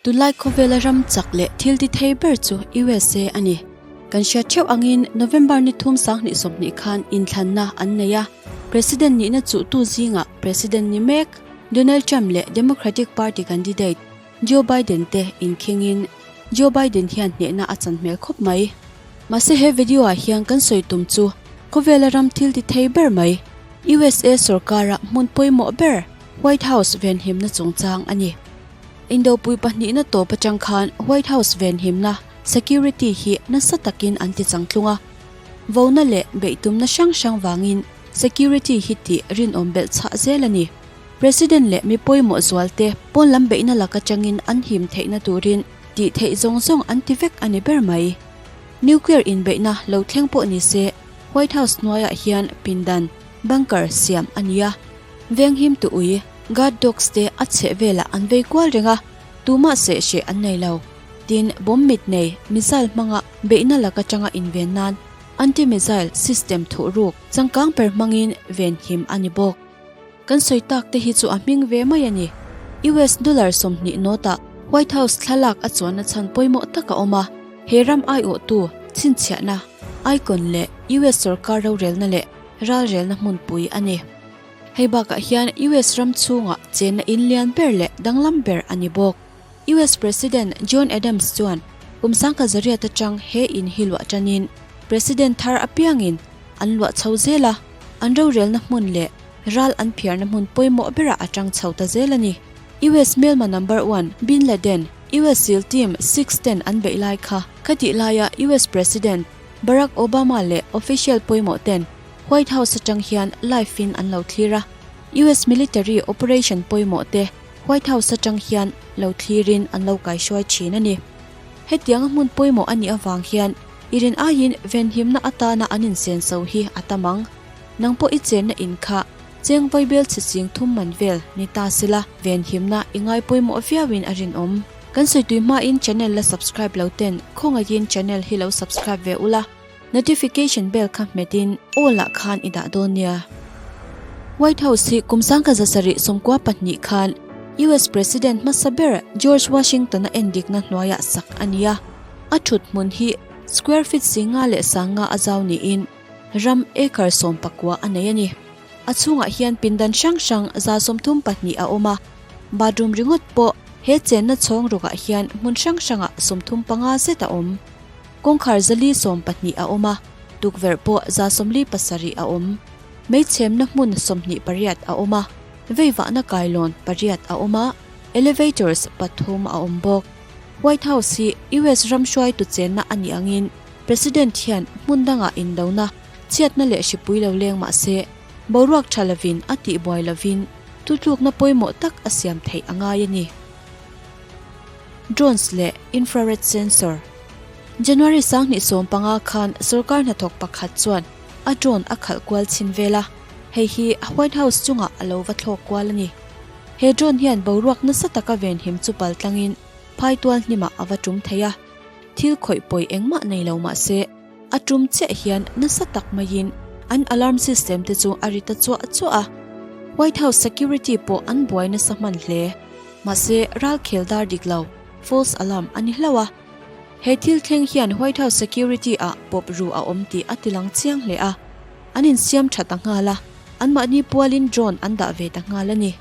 Tunlai khawvela ram chak leh thil ti thei ber chu USA a ni. Kan hriat theuh angin November ni thum 2020 khan inthlanna an nei a, President nihna chuhtu zingah President ni mek Donald Trump leh Democratic Party candidate Joe Biden te inkhingin Joe Biden hian hnehna a chan hmel khawp mai. Mahse he video ah hian kan sawi tum chu khawvela ram thil ti thei ber mai USA sorkara hmun pawimawh ber White House venhimna chungchang a ni. Indopui pahnihna tawp atang khan White House venhimna, security, hi nasa takin an ti changtlung a. Vona leh beihtumna hrang hrang vangin security hi tih rinawm belh chhah zel a ni. President leh mi pawimawh zualte pawn lam beihna lak atangin an him theihna turin tih theih zawng zawng an ti vek a ni ber mai. Nuclear inbeihna lo thleng pawh ni se White House hnuaiah hian pindan, bunker, siam a ni a. Venghim tu ui, guard dogs te a chheh velah an vei kual reng a, tumah seh hreh an nei lo. Tin, bomb mit nei, missile hmanga beihna lak atanga inven nan anti-missile system thuh ruk changkang per hmangin venhim a ni bawk. Kan sawi tak te hi chu a hming ve mai a ni. US dollar 20 note ah White House thlalak a chuanna chhan pawimawh tak a awm a, he ram aiawhtu chhinchhiahna, icon leh US sorkar rorelna leh ralrelna hmunpui a ni. Hei bakah hian US ram chhungah chenna in lian ber leh danglam ber a ni bawk. US President John Adams chuan kum 1800 atang he in hi luah tanin President thar apiangin an luah chho zel a, an rorelna hmun leh ral an phiarna hmun pawimawh berah a tang chho ta zel a ni. US hmelma number one Bin Laden, US SEAL Team Six ten an beih lai kha khatih laia US President Barack Obama leh official pawimawh ten White House atang hian live in an lo thlir a, US military operation pawimawh te White House atang hian lo thlirin an lo kaihruai thin a ni. Hetianga hmun pawimawh a nih avang hian i rin aiin venhimna atana an insenso hi a tam ang. Nang pawh i chenna in kha cheng vaibel chhe ching thum man vel ni ta sela venhimna i ngai pawimawh viauin a rinawm. Kan sawitui hmain channel la subscribe lo ten khawngaihin channel hi lo subscribe ve ula. Notification bell kha hmetin all ah khan i dah dawn nia. White House hi kum 1992 khan US President hmasa ber George Washington-a endikna hnuaiah sak a ni a. A thut hmun hi square feet singa leh sanga a zau niin ram acre 19 a nei a ni. A chhungah hian pindan hrang hrang 34 a awm a, bathroom ringawt pawh he chenna chhawng rukah hian hmun hrang hrangah 35 zet a awm. Kawngkhar 412 a awm a, tukverh pawh 47 a awm. Meichhemna hmun 28 a awm a, veivahna kailawn pariat a awm a, elevators pathum a awm bawk. White House hi US ram hruaitu chenna a nih angin President hian hmun dangah indona, chhiatna leh hripui lo leng mah se, boruak tha lovin a tihbuai lovin thutlukna pawimawh tak a siam theih a ngai a ni. Drones leh infrared sensor. January 2015 khan sorkar hnathawk pakhat chuan a drone a khalh kual chhin vel a, hei hi White House chungah a lo va thlawk kual a ni. He drone hian boruak nasa taka venhim chu pal tlangin phaitual hnimah a va tum thei a, thil khawih pawi engmah nei lo mah se a tum chiah hian nasa tak maiin an alarm system te chu a ri ta chuah chuah a. White House security pawh an buai nasa hman hle. Mahse ralkhel dar dik lo, false alarm, a ni hlauh a. He thil thleng hian White House security ah pawp ru a awm tih a tilang chiang hle a. An insiam tha ta nghal a, anmahni pualin drone an dah ve ta nghal a ni.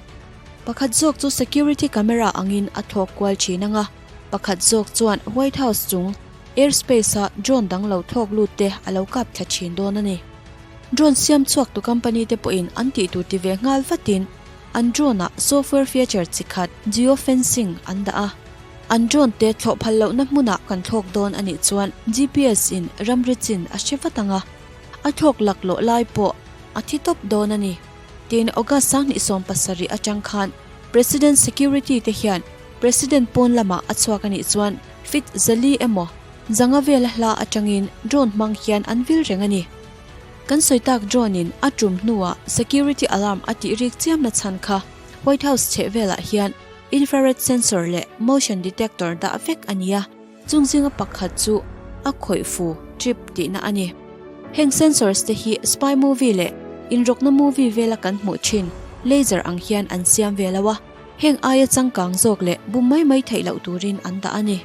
Pakhat zawk chu security camera angin a thlawk kual thin ang a, pakhat zawk chuan White House chung airspace a drone dang lo thlawk lut te a lo kap thla thin dawn a ni. Drone siam chhuak tu company te pawhin an tih tur ti ve nghal vatin an drone ah software feature chi khat geofencing an dah a. An drone te thlawh phal lohna hmunah kan thlawk dawn a nih chuan GPS in ramri chin a hre vat ang a, a thlawk laklawh lai pawh a thi tawp dawn a ni. Tin, August 2017 atang khan President Security te hian President pawn lamah a chhuak a nih chuan feet 400 emaw zanga vela hla atangin drone hmang hian an vil reng a ni. Kan sawi tak drone in a tum hnuah security alarm a tih rik chiamna chhan kha White House chheh velah hian infrared sensor leh motion detector dah vek a ni a, chung zinga pakhat chu a khawih fu, trip, tihna a ni. Heng sensors te hi spy movie leh inrawkna movie vela kan hmuh thin laser ang hian an siam ve lo a. Heng aia changkang zawk leh bum mai mai theih loh turin an dah a ni.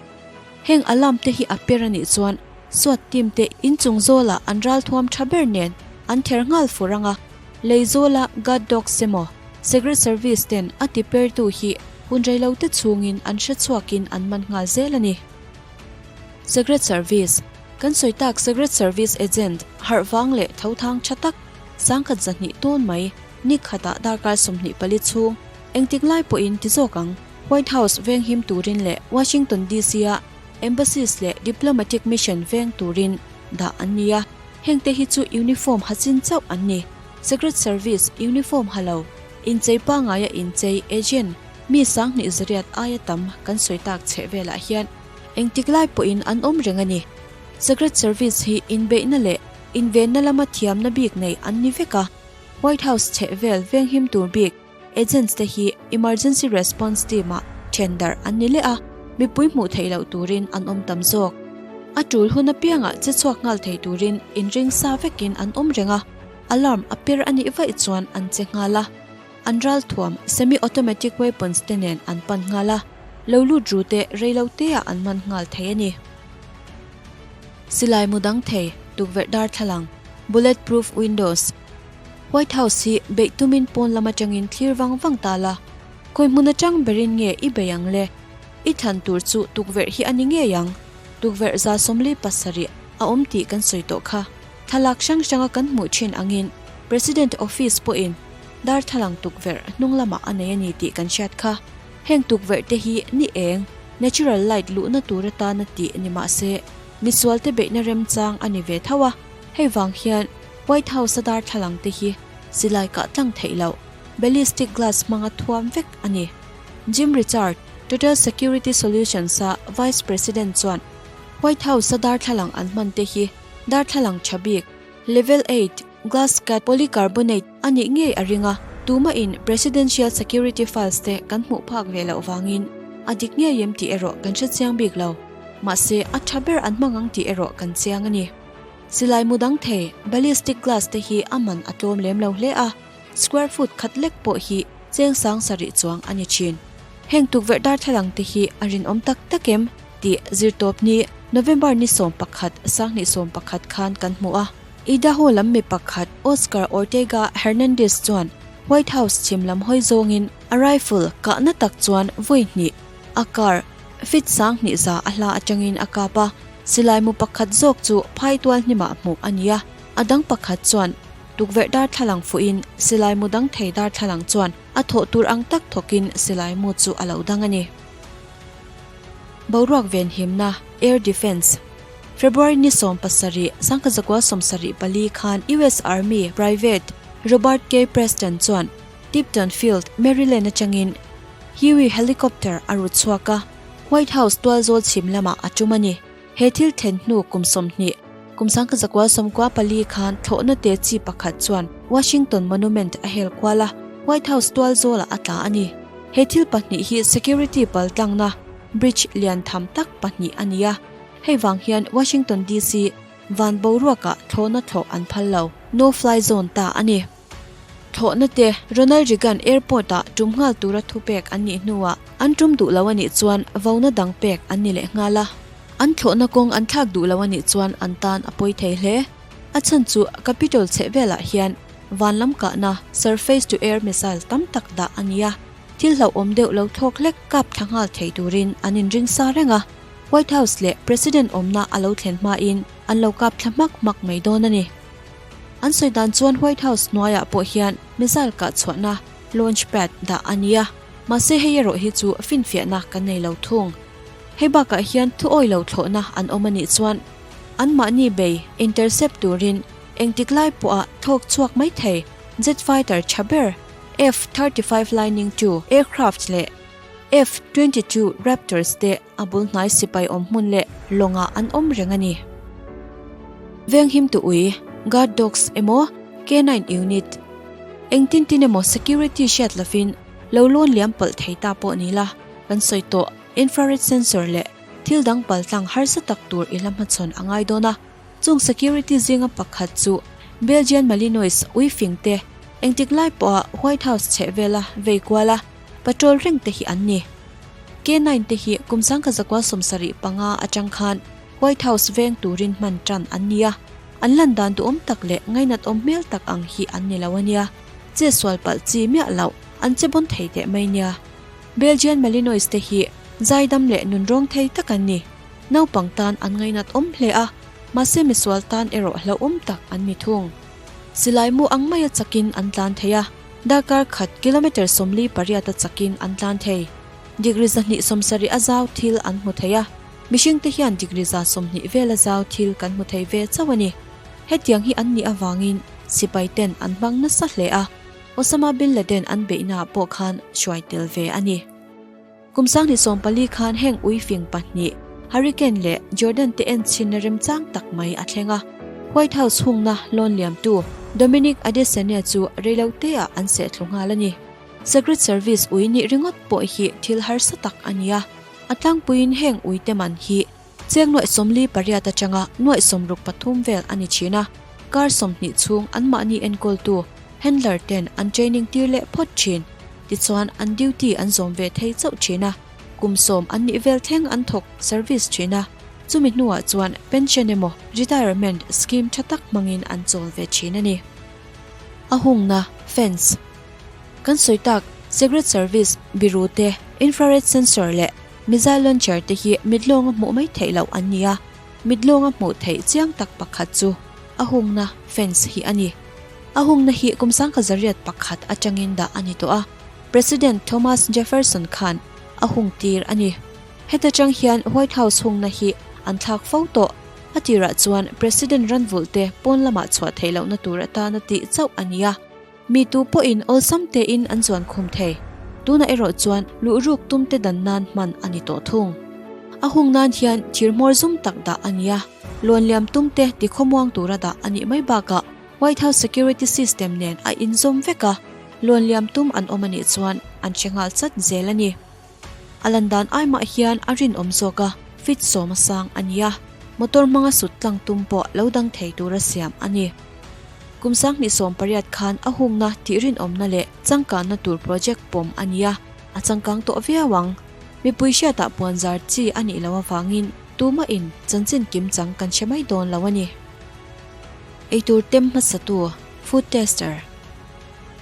Heng alarm te hi a per a nih chuan SWAT team te inchung zawlah an ralthuam tha ber nen an ther nghal fur ang a, lei zawla guard dogs emaw Secret Service ten a ti pertu hi hun reilo te chhungin an hre chhuakin an man nghal zel a ni. Secret Service, Kan sawi tak Secret Service agent harh vang leh tho thang tha tak sangkhat 200 tawn mai ni khatah darkar 24 chhung engtik lai pawhin ti zawk ang. White House venghim turin leh Washington DC-a embassies leh diplomatic mission veng turin dah an ni a, hengte hi chu uniform ha chin chauh an ni. Secret Service uniform ha lo, inchei pangaia inchei agent mi 2000 zariat aia tam kan sawi tak chheh velah hian engtik lai pawhin an awm reng a ni. Secret Service hi inbeihna leh invenna lama thiamna bik nei an ni vek a, White House chheh vel venghim tur bik Agents te hi Emergency Response Team ah then darh an ni leh a, mipui hmuh theih loh turin an awm tam zawk. A tul hun apiangah che chhuak nghal thei turin inring sa vekin an awm reng a, alarm a per a nih vaih chuan an che nghal a. An ralthuam semi-automatic weapons te nen an pan nghal a, lo lut ru te reilo teah an man nghal thei a ni. Silai mu dang thei, tukverh darthlalang, bullet proof windows, White House hi beih tumin pawn lam atangin thlir vang vang ta la, khawi hmun atang berin nge i bei ang le? I thlan tur chu tukverh hi a ni ngei ang. Tukverh 47 a awm tih kan sawi tawh kha. Thlalak hrang hranga kan hmuh thin angin President Office pawhin darthlalang tukverh hnung lamah a nei a ni tih kan hriat kha. Heng tukverh te hi ni eng, natural light, luhna tur atana tih ni mah se, misualte beihna remchang a ni ve tho a. Hei vang hian White House-a darthlalang te hi silai kah tlang theih loh, ballistic glass hmanga thuam vek a ni. Jim Richard, Total Security Solutions-a Vice President chuan White House-a darthlalang an hman te hi darthlalang tha bik, Level 8 glass cut polycarbonate a nih ngei a ring a, tumahin Presidential Security Files te kan hmuh phak ve loh vangin a dik ngei em tih erawh kan hre chiang bik lo. Mahse, a tha ber an hmang ang tih erawh kan chiang a ni. Silai mu dang thei, ballistic glass te hi a man a tlawm lem lo hle a, square foot khat lek pawh hi cheng 7000 chuang a ni thin. Heng tukverh darthlalang te hi a rinawm tak tak em tih zirtawp ni November ni 11, 2011 khan kan hmu a. Idaho lam mi pakhat Oscar Ortega Hernandez chuan White House chhim lam hawi zawngin a rifle kahna tak chuan vawi hnih a kar feet 2100 a hla atangin a kap a. Silai mu pakhat zawk chu phai tual hnimah hmuh a ni a, a dang pakhat chuan tukverh darthlalang fuhin silai mu dang thei darthlalang chuan a thawh tur ang tak thawkin silai mu chu a lo dang a ni. Boruak venhimna, Air Defense, February ni 17, 1974 khan US Army Private Robert K. Preston chuan Tipton Field, Maryland atangin Huey helicopter a rut chhuak a. White House tualzawl chhim lamah a tum a ni. He thil thlen hnu kum 20, kum 1994 khan thlawhna te chi pakhat chuan Washington Monument a hel kual a, White House tualzawlah a tla a ni. He thil pahnih hi security paltlangna bridge lian tham tak pahnih a ni a, hei vang hian Washington DC van boruakah thlawhna thlawh an phal lo, no fly zone ta a ni. Thlawhna te Ronald Reagan Airport ah tum nghal tura thupek an nih hnuah an tum duh lo a nih chuan vona dang pek an ni leh nghal a. An thlawhna kawng an thlak duh lo a nih chuan an tan a pawi thei hle. A chhan chu Capitol chheh velah hian van lam kahna surface to air missile tam tak dah a ni a, thil hlauhawm deuh lo thlawk hlek kap thla nghal thei turin an inring sa reng a. White House leh President awmna a lo thlen hmain an lo kap thla hmak hmak mai dawn a ni. An sawi dan chuan White House hnuaiah pawh hian missile kah chhuahna launch pad dah a ni a, mahse hei erawh hi chu finfiahna kan nei lo thung. Hei bakah hian thu awi lo thlawhna an awm a nih chuan anmahni bei intercept turin engtik lai pawha thawk chhuak mai thei jet fighter tha ber F-35 Lightning II aircraft leh F-22 Raptors te a bul hnai sipai awm hmun leh lawngah an awm reng a ni. Venghim tu ui, guard dogs, emaw K-9 unit, engtin tin emaw security hriat lovin lo lawn liam palh thei ta pawh ni la, kan sawi tawh infrared sensor leh thil dang paltlang harsa tak tur i la hmachhawn a ngai dawn a. Chung security zinga pakhat chu Belgian Malinois ui fing te engtik lai pawha White House chheh vela vei kual a. patrol reng te hi an ni. K-9 te hi kum 1975 atang khan White House veng turin hman tan an ni a, an lan dan duhawm tak leh ngainat awm hmel tak ang hi an ni lo a nia. Che sual palh chi miah loh an che bawn thei teh mai nia. Belgian Malinois te hi zaidam leh nunrawng thei tak an ni. Naupang tan an ngainat awm hle a, mahse misual tan erawh hlauhawm tak an ni thung. Silai mu ang maia chakin an tlan thei a, darkar khat kilometre 48 a chakin an tlan thei. Degree 270 a zau thil an hmu thei a, mihringte hian degree 120 vela zau thil kan hmu thei ve chauh a ni. Hetiang hi an nih avangin sipai ten an hmang nasa hle a, Osama bin Laden an beihnaah pawh khan hruai tel ve a ni. Kum 2014 khan heng ui fing pahnih, Hurricane leh Jordan te enchhinna remchang tak mai a thleng a. White House hungna lawn liamtu Dominic Adesanya chu reiloteah an sehthlu nghal a ni. Secret Service ui nih ringawt pawh hi thil harsa tak a ni a, a tlangpuiin heng uite man hi cheng nuaih 48 atanga nuaih 63 vel a ni thin a, kar 20 chhung anmahni enkawltu handler ten an training tir leh phawt thin. Tichuan an duty an zawm ve thei chauh thin a, kum sawm an nih vel thleng an thawk service thin a, chumi hnuah chuan pension emaw retirement scheme tha tak hmangin an chawl ve thin a ni. A hungna, fence, kan sawi tak Secret Service biru te, infrared sensor leh missile launcher te hi mitlawnga hmuh mai theih loh an ni a, mitlawnga hmuh theih chiang tak pakhat chu a hungna, fence, hi a ni. A hungna hi kum 1901 atangin dah a ni tawh a, President Thomas Jefferson khan a hung tir a ni. Heta tang hian White House hungna hi an thlak fo tawh. A tirah chuan President ranvulh te pawn lamah chhuah theih lohna tur atana tih chauh a ni a. Mi tu pawhin awlsam tein an zuan khum thei. Tunah erawh chuan luhruk tum te dan nan hman a ni tawh thung. A hung nan hian thir hmawr zum tak dah a ni a, lawn liam tum te tikhawmuang tura dah a nih mai bakah White House security system nen a inzawm vek a, lawn liam tum an awm a nih chuan an hre nghal chat zel a ni. A lan dan ai mah hian a rinawm zawk a, feet sawm a sang a ni a, motor hmanga sut tlang tum pawh lo dang thei tura siam a ni. Kum 2018 khan a hungna tih rinawmna leh changkanna tur project pawm a ni a, a changkang tawh viau ang. Mipui hriatah puanzar chi a nih loh avangin tumahin chanchin kimchang kan hre mai dawn lo a ni. Eitur tem hmasatu, food tester.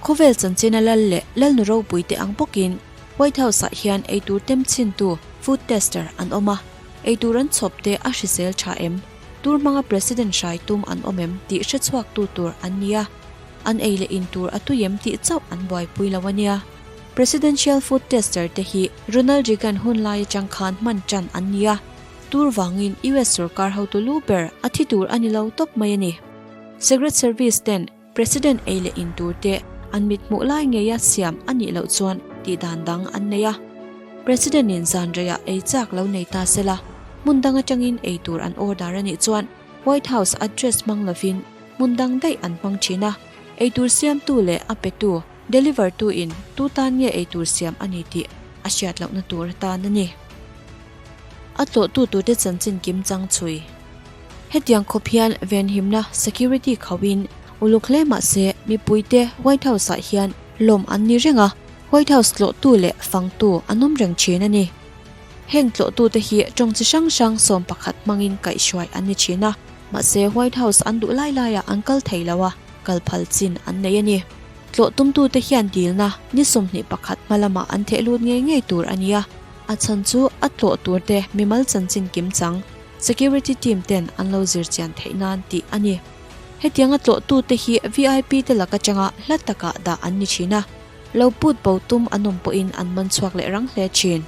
Khawvel chanchina lal leh lalnu ropui te ang bawkin White House-ah hian eitur tem chhintu, food tester, an awm a. Eitur an chhawp te a hrisel tha em? Tur hmanga President hrai tum an awm em tih hrechhuaktu tur an ni a. An ei leh in tur a tui em tih chauh an buaipui lo a nia. Presidential food tester te hi Ronald Reagan hun lai atang khan hman tan an ni a. Tur vangin US sorkar hotu lu ber a thi tur a ni lo tawp mai a ni. Secret Service ten President ei leh in tur te an mit hmuh lai ngeia siam a nih loh chuan tih dan dang an nei a. President in zan reiah ei chak lo nei ta se la, hmun dang atangin ei tur an order a nih chuan White House address hmang lovin hmun dang daih an hmang thin a. Ei tur siamtu leh a petu, deliver tu in tu tan nge ei tur siam a ni tih a hriat lohna tur atan a ni. A tlawhtu turte chanchin kim chang chhui. Hetiang khawp hian venhimna, security, khauhin uluk hle mah se mipuite White House-ah hian lawm an ni reng a, White House tlawhtu leh fangtu an awm reng thin a ni. Heng tlawhtute hi tawng chi hrang hrang 11 hmangin kaihhruai an ni thin a, mahse White House an duh lai laiah an kal thei lo a, kal phal chin an nei a ni. Tlawh tumtute hian dilna ni 21 hma lamah an theh lut ngei ngei tur a ni a. A chhan chu a tlawh tur te mimal chanchin kim chang security team ten an lo zir chian theih nan tih a ni. Hetianga tlawh tu te hi VIP te lak atanga hla takah dah an ni thin a, lo put bo tum an awm pawhin an man chhuak leh rang hle thin.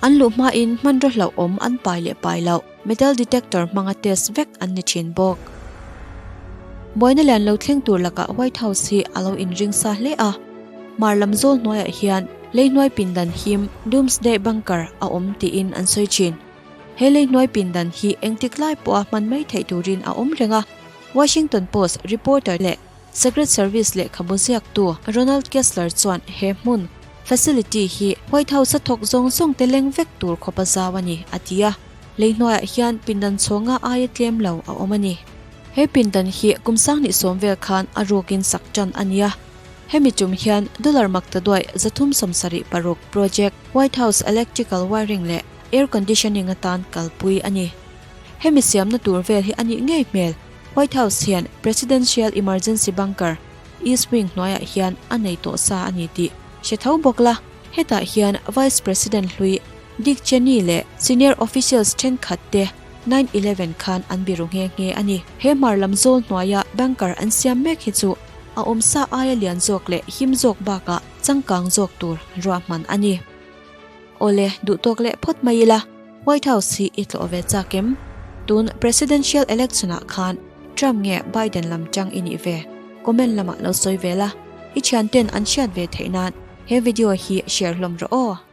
An luh hmain hmanraw hlauhawm an pai leh pai loh metal detector hmanga test vek an ni thin bawk. Buaina lian lo thleng tur lakah White House hi a lo inring sa hle a, Hmar lam zawl hnuaiah hian leihnuai pindan him Doomsday Bunker a awm tiin an sawi thin. He leihnuai pindan hi engtik lai pawha hman mai theih turin a awm reng a, Washington Post reporter leh Secret Service lehkhabu ziaktu Ronald Kessler chuan he hmun, facility, hi White House-a thawk zawng zawng te leng vek tur khawpa zau a ni, a ti a. Leihnuaiah hian pindan chhawnga aia tlem lo a awm a ni. He pindan hi kum 2010 vel khan a rukin sak tan a ni a. Hemi tum hian dollar maktaduai 376 project White House electrical wiring leh air conditioning atan kalpui a ni. Hemi siamna tur vel hi a nih ngei hmel. White House hian Presidential Emergency Bunker, East Wing hnuaiah hian a nei tawh sa a ni tih hre tho bawk la. Hetah hian Vice President hlui Dick Cheney leh senior officials thenkhat te 9/11 khan an biru nghe nghe a ni. He hmar lam zawl hnuaia bunker an siam mek hi chu a awmsa aia lian zawk leh him zawk bakah changkang zawk tur ruahman a ni. Awle, duhtawk leh phawt mai ila, White House hi i tlawh ve chak em? Tun Presidential Election ah khan Trump nge Biden lam tang i nih ve? Comment lamah lo sawi ve la, i thianten an hriat ve theih nan he video hi share hlawm rawh aw.